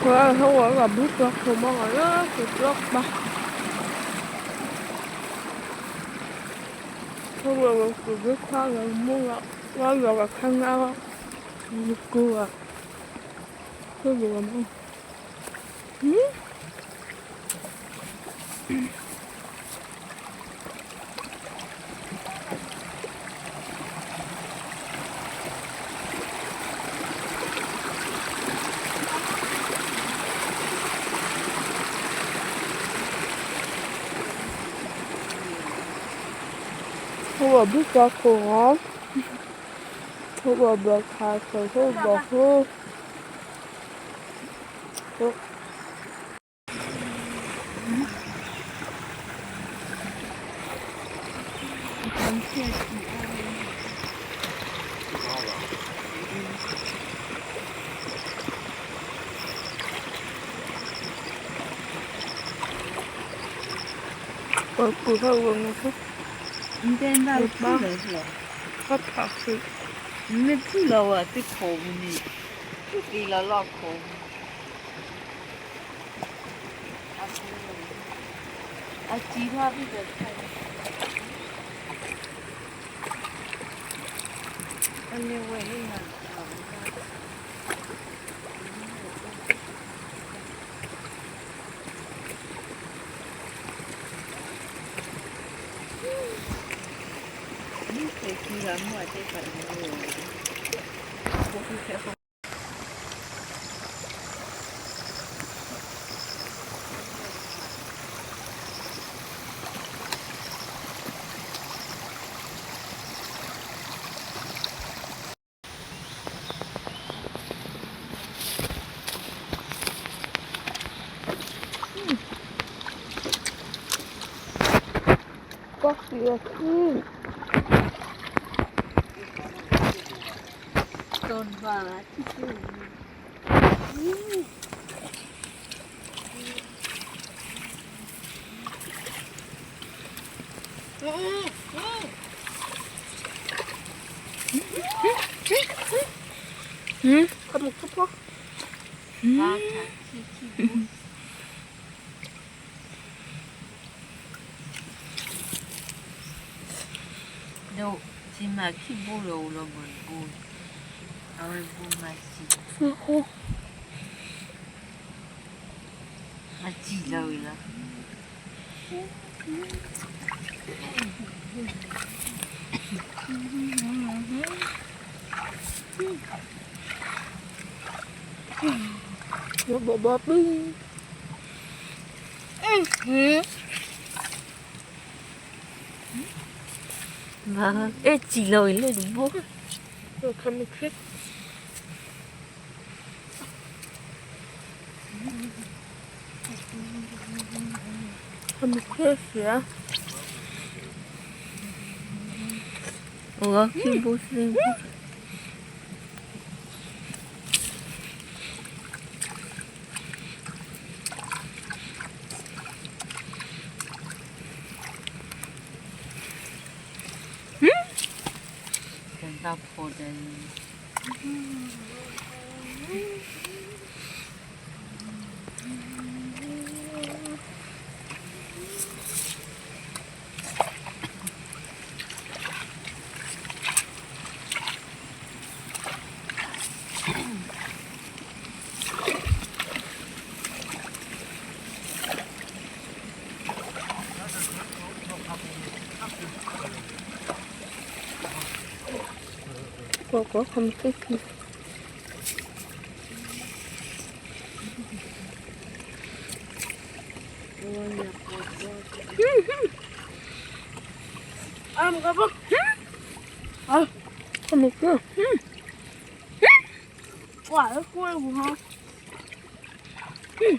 ဟဲဝဲဂၤဘုၣ်တီခိၣ်မီၢ်ဂၤလၢကဘျီပၤ, ဟဲဝဲဂၤကဘျီခွါဂၤမိၢ်ဂၤ, ဂၤဂၤခါငါဂၤ, ယကိးဂၤ, ဟဲဝဲဂၤမီၢ် ဟဲဝဲဘုၣ်တီခိၣ်ဂၤ, ဟဲဝဲဘျီခါ ဟဲဝဲဘျီဃိ ပှၤကူၣ်ထီၣ်ဝဲမ့ၢ်, နတဲနဘၣ်ဖုၣ်လီၤလီၤ, နမ့ၢ်ဖုၣ်လီၤဝဲသ့ၣ်ခိးပူၤန့ၣ်, ဖုၣ်က့ၤလီၤလီၢ်ခိးပူၤ, အစံးထီၣ်ဖုၣ်ဒီး အန့ၣ်ဝဲန့ၣ် ကွၢ်စံးအခံ, ဒီး ယမၤခံဘိလၢအိၣ်လၢမုၢ်တဘိ, အဝဲဘိမၤစံး, မၤစံးလီၤဝံၤလီၤ. ဘီဘီပူၤ, မၤ, အဲၣ်စံးလီၤဝံၤလၢတဘိ, ခမုၢ်ခ့, ခမုၢ်ခ့စံး, အိၣ်ဂီၤခံဘိသ့ၣ်ဘိ တၢ်ဖိဒီး ကွၢ်ကွၢ် ခမုၢ်ခ့ခံ, ခမုၢ်ခ့, ကွၢ်လၢကွၢ်ပူၤဟီ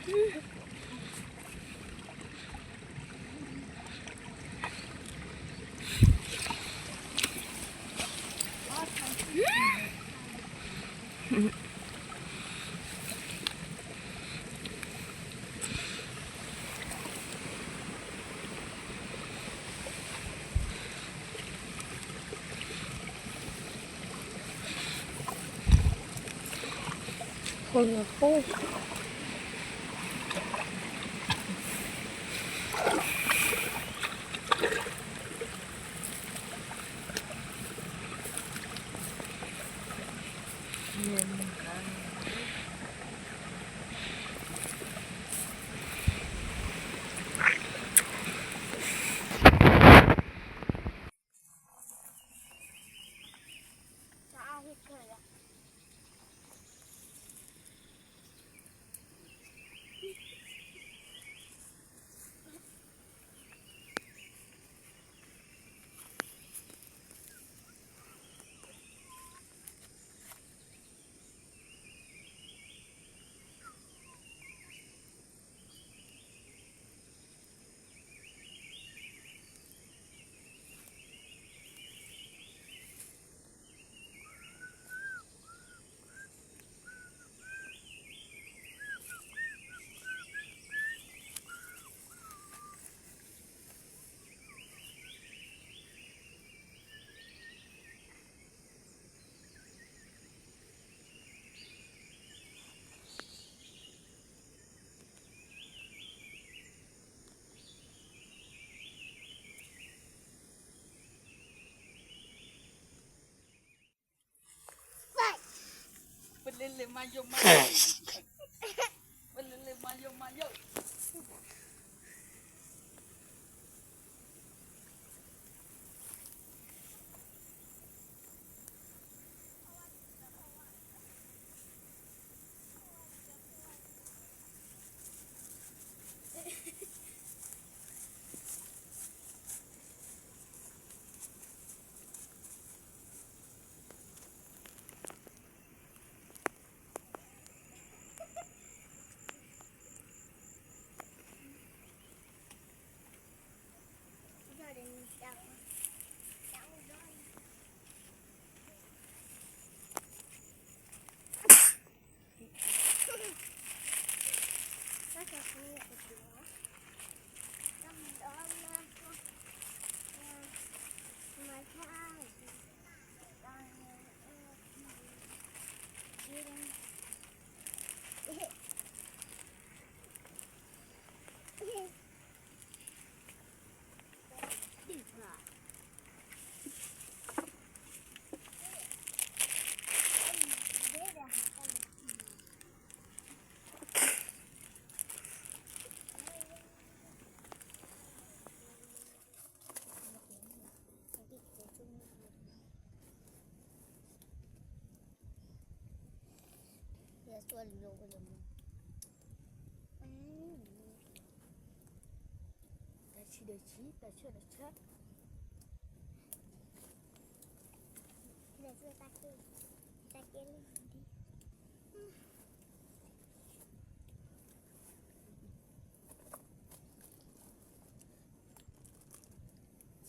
ခိၣ်နၢ်ဖိ, ပလဲၤလဲၤမၤယိာ်မၤယိာ်, ပလဲၤလဲၤမၤယိာ်မၤယိာ်.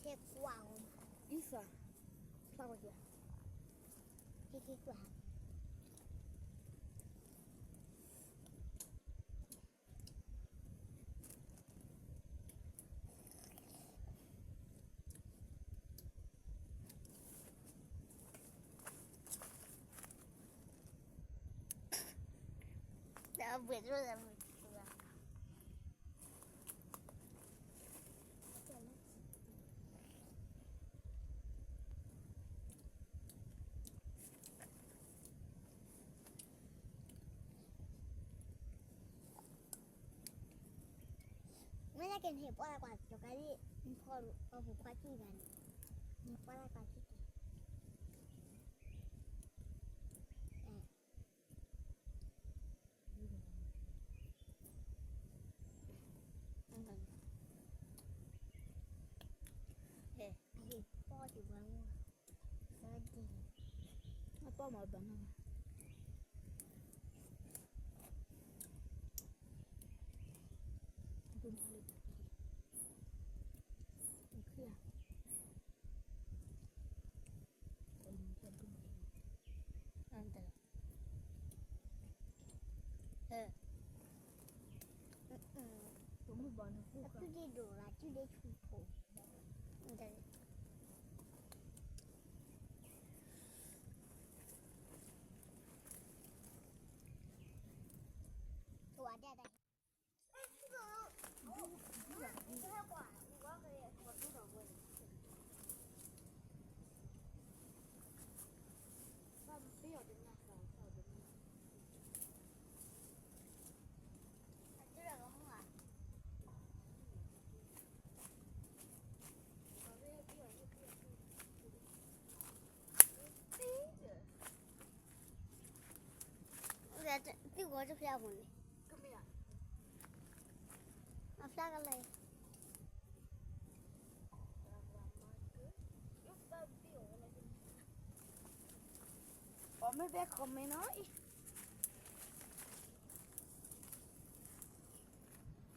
တၢ်ဆံးဒီးဆံး, တၢ်ဆၢဒီးဆၢ. ဆဲးကွၢ်အီၤမး, အံသၣ်, ဖျါဝဲက့ၤ, ဆဲးကွၢ်. မ့ၢ်ကဲန့ၣ် ပှၤလၢကွၢ်ကၠီၤကါလံ, နဖီလူၤအပူၤခွါကံၢ်ဂၤန့ၣ်, နပှၤလၢကွၢ်ကံၢ်ကဲ, ပီၢ်တံၢ်ဝဲ, ပီၢ်မၤဘၣ်နီၤ, ဒိၣ်မးလၢ, အတၢ်, အ, အ, အ, အ, အ, အ, အ, အ, အ, အဝဲတဖျါအပူၤန့ၣ်, အဖျါကလဲၣ်, အီၣ်မ့ၢ်ဘဲ comment နီၤ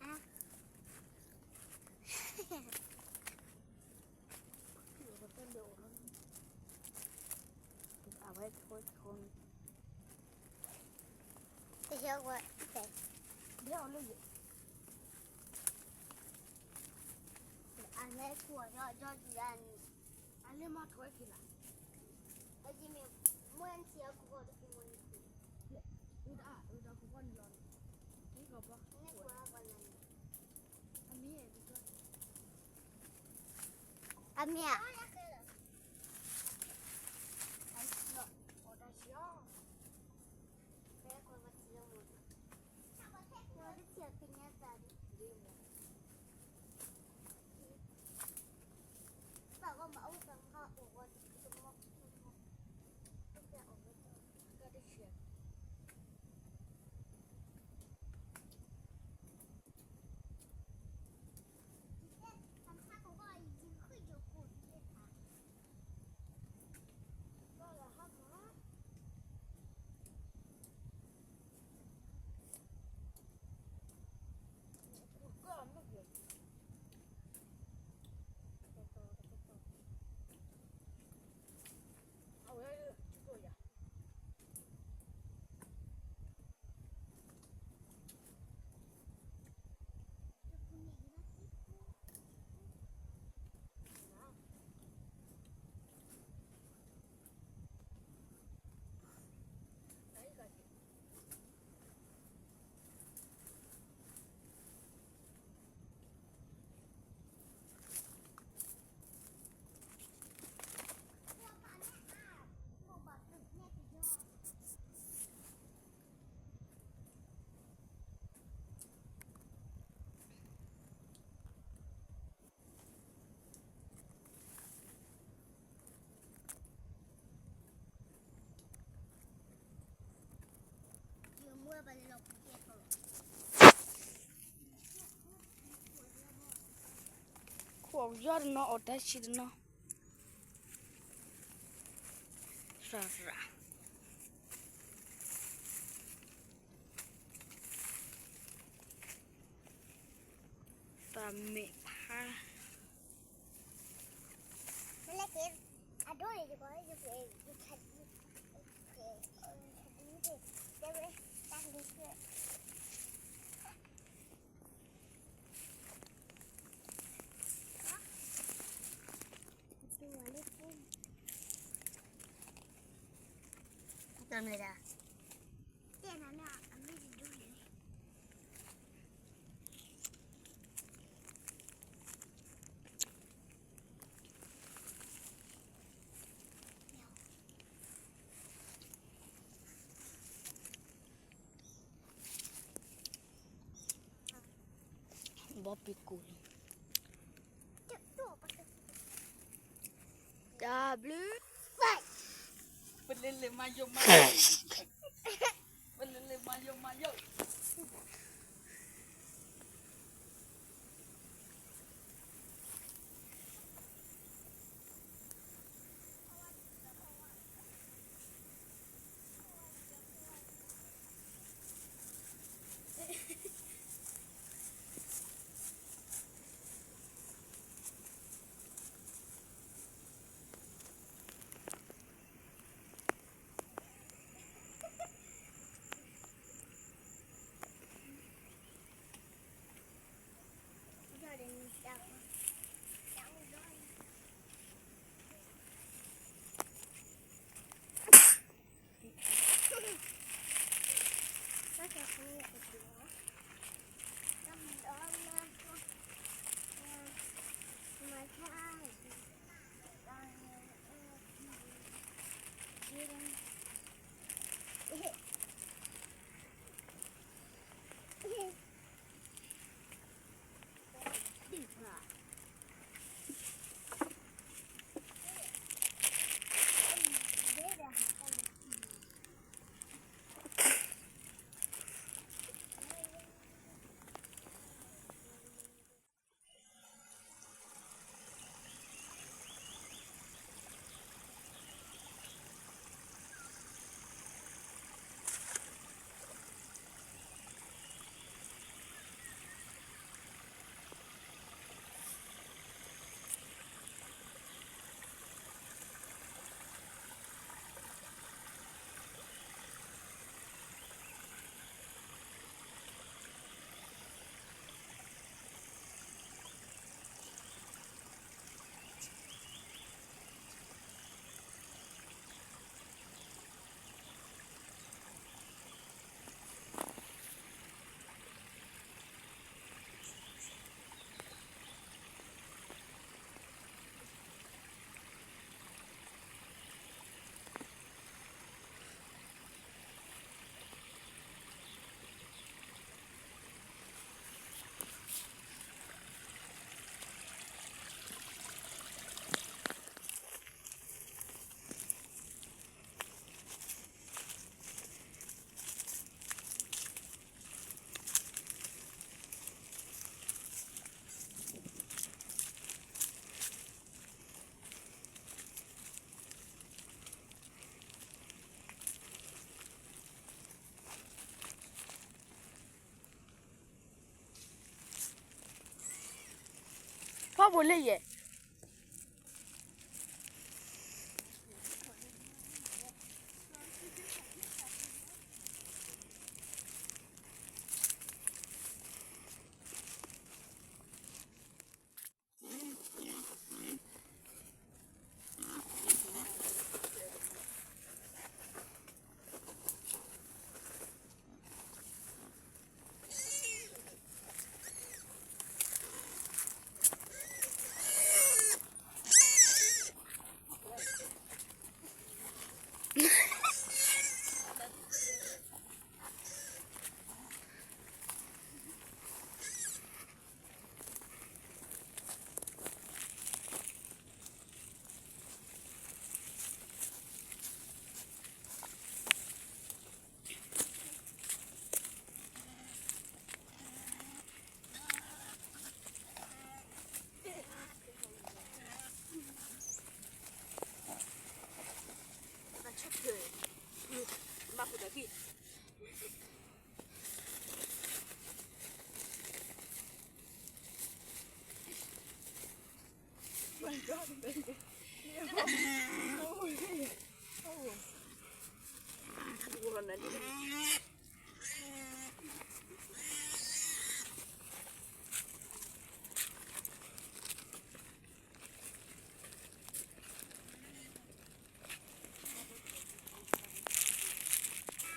အံၤ, အဝဲ comment တဟဲဝဲ, ဘဲအီၤလၢယ, အလဲၤကွၢ်ဒီးဒီးဒံးန့ၣ်, အလဲၤမၤထွဲက့ၤလၢ, အယမ့ၢ်မွဲနထံအကဂီၢ်တက့ၢ်မ့ၢ်နထံ, ဝံၤဒီးဝံၤဒီးကဂီၢ်န့ၣ်လီၤ, က့ၤကီးဘီ, န့ၣ်ကွၢ်ကွၢ်နၤန့ၣ်, အမံၤ, အမံၤဧါ, အီၣ်တၢ်ဆံးအီၤ, ဖဲကွၢ်ကွၢ်ဆံးအီၤမ့ၢ်, ဝဲတထံၣ်အကညါသးဒ်, ခိၣ်ယီၢ်တနီၤ အီၣ်တၢ်ဆံးတနီၤ, ရၤရၤ, တၢ်မ့ၢ်ဖး တၢ်မ့ၢ်ဒၣ် တဲနၤန့ၣ် အမ့ၢ်တဒူၣ်န့ၣ် ဘီပံၤကူၣ်လံ, တၢ်ဘျုး, ပလဲၤလဲၤမၤယိာ်မၤယိာ်, ပလဲၤလဲၤမၤယိာ်မၤယိာ်. ပိၢ်လၢယဲၢ်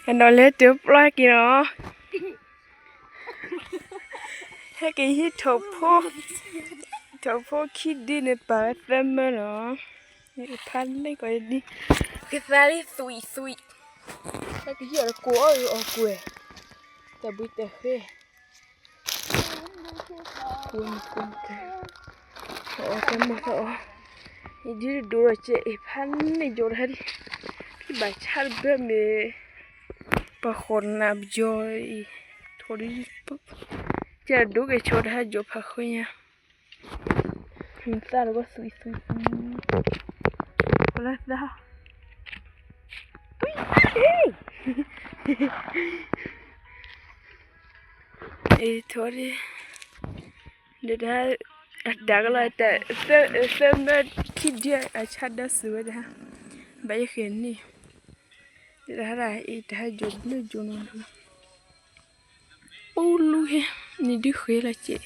အဒီးလဲၤတပျီက့ၤနီၤ, ဟဲက့ၤဟံးထိၣ်ဖိ, ထိၣ်ဖိခံဒုန့ၣ် ပာ်ဝဲသၢမၢနီၤ, ဖးန့ၢ်ကီးဒ်, ကသးလံသွံၣ်သွံၣ်, ဟဲက့ၤဟံးအီၤတကိးအီၣ်အီၣ်ကွဲၢ်, တၢ်ဘှံးတၢ်ဃဲ ကွၢ်မုၢ်ကွၢ်မုၢ်ကဲ, အီၣ်တၢ်မီၢ်တၢ်အီၣ်, ယဒုးဒိၣ်ဒီးကဲအံၤဖးန့ၢ်ယိာ်တဟဲဒံး, ဖံဘၣ်ဆါတဘၢမ့ၢ်, ပှၤဃီနၤပယီၤအံၤ, ထီၣ်ဒ်, ကဲဒိၣ်ကဲဆိတဟဲယိာ်ဖးဃုညါ, မုၢ်သၣ်တဘၣ်သွံၣ်သွံၣ်သွံၣ်, ပလၢသၣ် အံၤထီၣ်ဒံး, ဒီးတၢ်, အဒၣ်ကလီၤတၢ်, သၢမၢခံဒုအဆါဒၢစုဝဲတၢ်, ဘၣ်ယဃဲၤန့ၣ်, ဒီးတၢ်အံၤတၢ်ယိာ်ဘျုးယိာ်နီၤ, ပူလူဟဲ, နဒုးဃဲၤလီၤကဲး,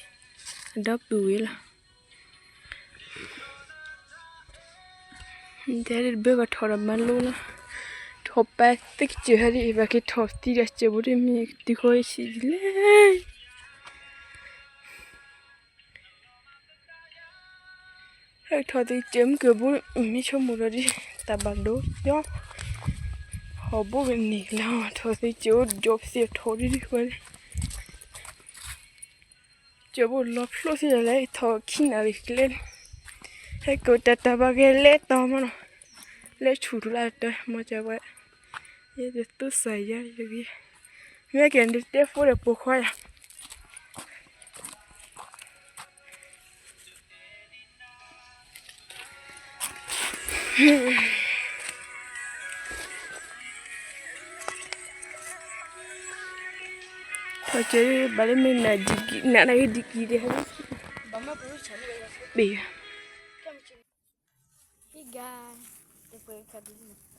အဒီပုၢ်ဝဲၢ်လီၤ တဲဒ်တဘၢဘၣ်ထီၣ်ဒီးမၤလိလီၤ, ထီၣ်ပာ်သ့ကစၢၢ်ဟဲဒ်အံၤ ဘၣ်က့ၤထီၣ်သံဒီးစၢၢ်ဘိဒ်မ့ၢ်တုၤဃီဆံးဒ်လဲၣ်, ဟဲထီၣ်သံကစၢၢ်မုၢ်ကဘိ မ့ၢ်ဆိကမိၣ်ဒီးဒ် တၢ်ဘၣ်ဒိယီၤ, ဟီၣ်ဘိကန့ၢ်ကလၢၤ ထီၣ်သံကစၢၢ်အိၣ်ဒီးပသ့ၣ်ထီၣ်ဒ်ဒ်ဃီန့ၣ် ကၠိဘိလီၤဖျိသ့ၣ်လၢထီၣ်ခံနၣ်ရံၣ်ကျဲ, ဟဲကတၢၢ်တၢ်ဘၣ်ဂဲၤလဲၤတီၤမးနီၤ, လဲၤဆူၣ်ထူလၢတၢ်မၤစၢၤဝဲ, ယဲယသူစၢ်ယါယဂ့ၤ, မ့ၢ်ကဲဒုးတဲဖိဒီးပိာ်ခွါယၤ ထီၣ်ကၢဘၣ်လၢမ့ၢ်နၤဒံကံ, နၤနၤဂ့ၤဒံကံဒီး, ဘ့ၣ်, ပှဲၤခါဒ်န့ၣ် ပှၤ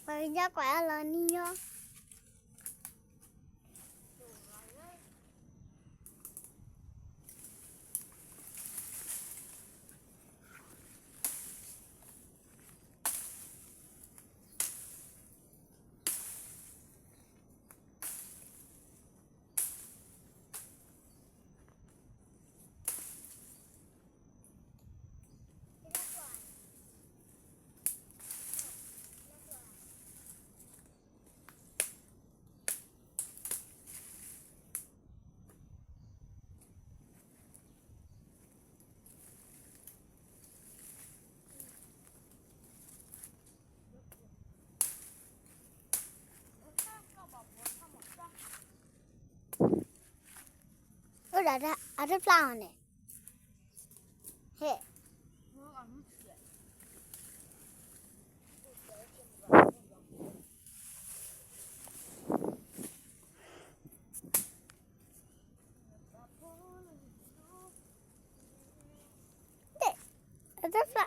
ကညီကွၢ်အလီၤနံၤညီ ပှၤကညီကွၢ်အလီၤနံၤညီ အတဖျါအီၤန့ၣ်, ဟဲ, အတဖျါ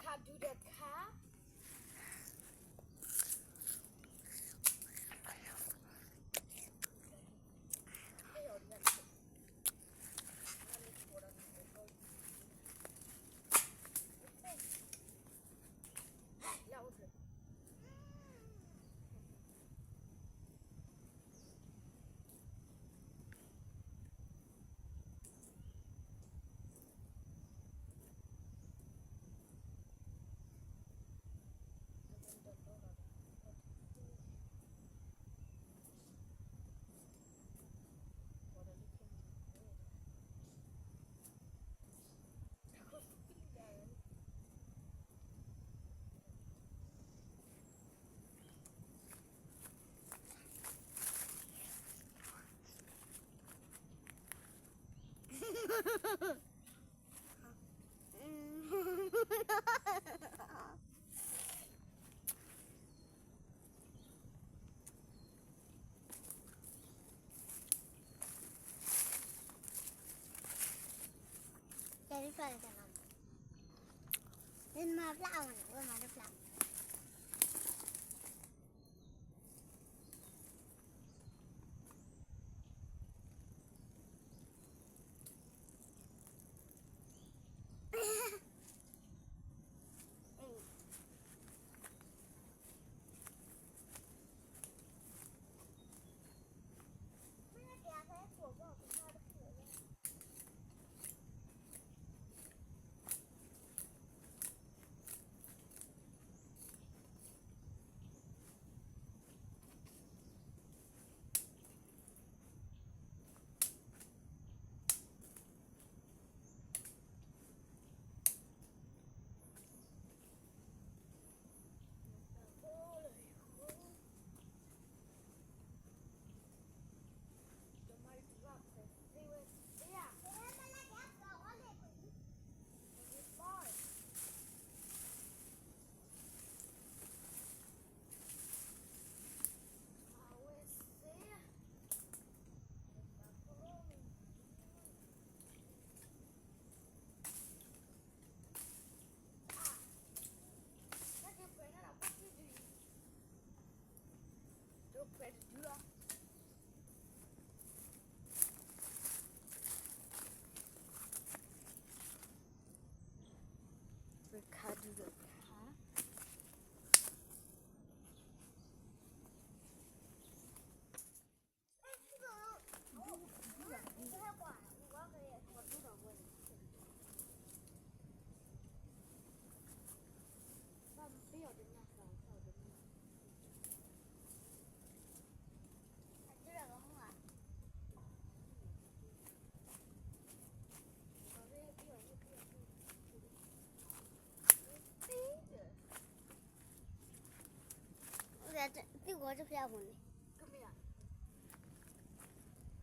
သ့ၣ်ဝီတဖျါအပူၤန့ၣ်,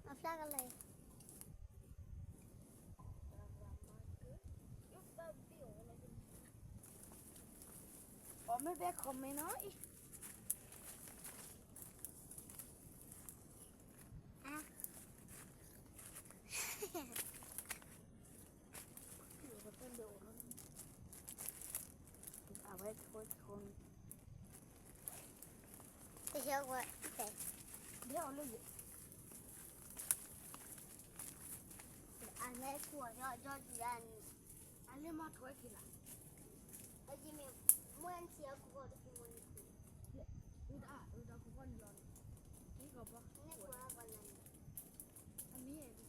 အဖျါကလဲၤ, အီၣ်မ့ၢ်ဘဲ comment နီၤအံၤ, အဝဲ တဟဲဝဲ, ဘဲအီၤလၢယဲ, အမဲာ်ကွၢ်ဒီး ဒီးဒုးဒၣ်န့ၣ်, အလဲၤမၤထွဲက့ၤလီၤ, အယမ့ၢ်မွဲနထံအကဝီၤတက့ၢ်မ့ၢ်န့ၣ်, ဝံၤဒီး ဝံၤဒီးကဝီၤန့ၣ်လီၤ, န့ၣ်ကွၢ်ကီၤလၢန့ၣ်, အမံၤ,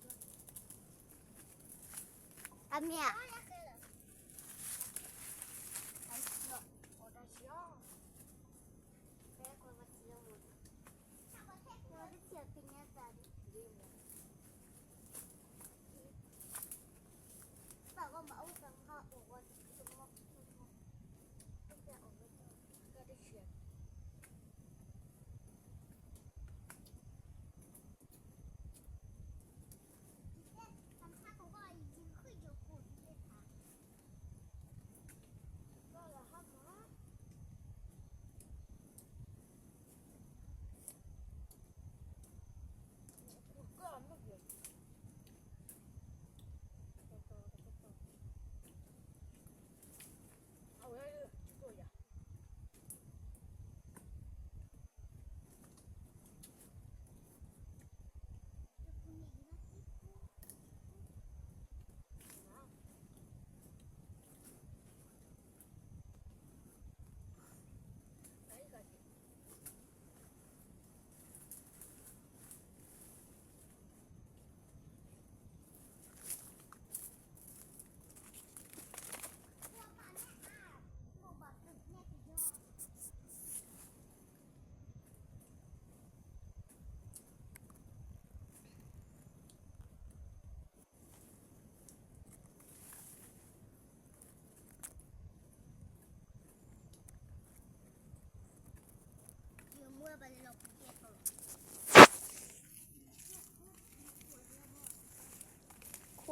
အမံၤဧါ, အတၢ်ဆံးအီၤ,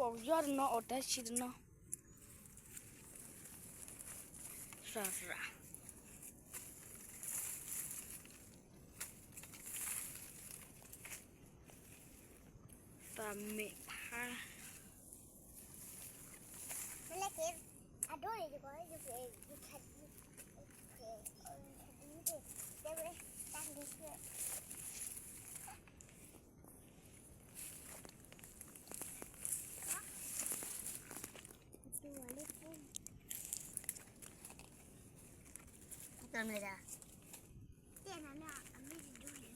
အီၣ်ယီၢ်တနီၤ အီၣ်တၢ်ဆံးတနီၤ, ရၤရၤ, တၢ်မဲာ်ဖး တၢ်မဲာ်ဒၣ်, တဲနၤန့ၣ် အမ့ၢ်တဒူၣ်လဲၣ်.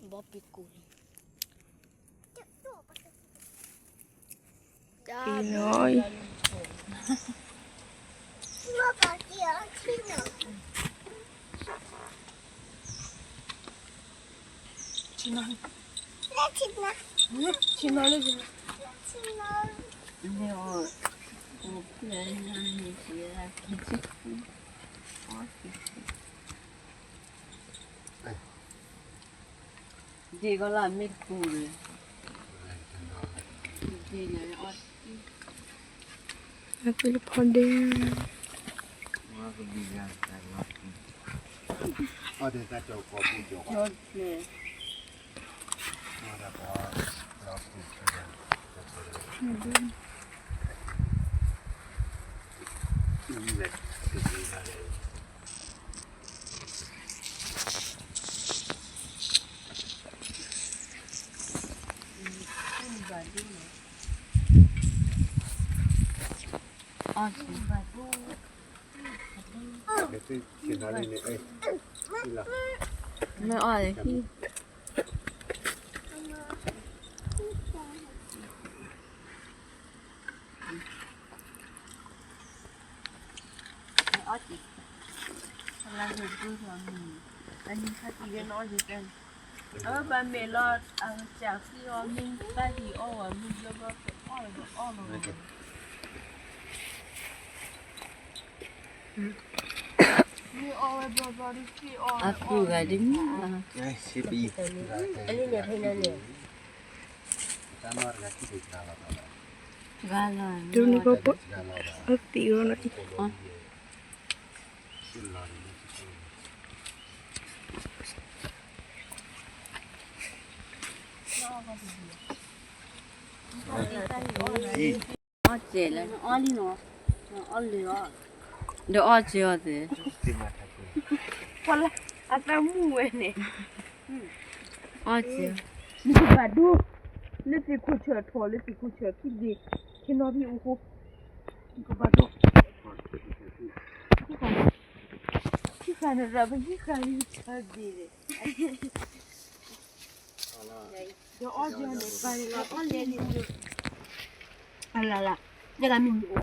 ဘီပံၤကူၣ်လံ, ပံၤနီၤအံၤ, ဆံနီၤ, ဆံနီၤလၢ ဒ်ကီးလၢမ့ၢ်တပူၤန့ၣ်, ဒ်န့ၣ်အီၣ်, အသုတဖီဒဲ, မ့ၢ်အီၣ်လၢဟံၣ် အီၣ်က့ၤ, အနံၤခါတံၢ်ဂ့ၤနီၢ်ယတဲ, အဝဲပှၤမဲာ်လီၤ အကစၢ်ဃံအီၤမ့ၢ်တၢ်ဟံၣ်အီၣ်ဝဲမ့ၢ်ဘျီဘျီ အီၣ်လီၤအီၣ်လီၤ, မ့ၢ်အီၣ်ဝဲဘျီဘျီဒ်ဃံအီၣ်ဝဲအီၣ်လီၤ, အန့ၣ်န့ၣ်ဖဲန့ၣ်န့ၣ် တနံၤပှၤ အသံၣ်အီၤနီၤအံၤ, အီၣ်စဲးလၢ အီၣ်လံနီၤ, အီၣ်လံအီၤ, ဒီးအီၣ်စဲးအီၤသ့, အသးမုၢ်ဝဲန့ၣ် အီၣ်စဲး, နကဘၣ်ဒိ, လၢသ့ၣ်ခိၣ်ဆၢထီၣ် လၢသ့ၣ်ခိၣ်ဆၢခံဘ့ၣ်, ခ့နီၤဖံအိၣ်ဃိ, နကဘၣ်ဒိ, ခံဃာ်န့ၣ်ဒီး ပဟံးဃာ်လံဆၢဘ့ၣ်န့ၣ်, ဒီးအီၣ်ယၤန့ၣ် ပာ်န့ၣ်လီၤ အီၣ်လဲၤန့ၣ်, အလၢ်လၢ်, ယကမံၤ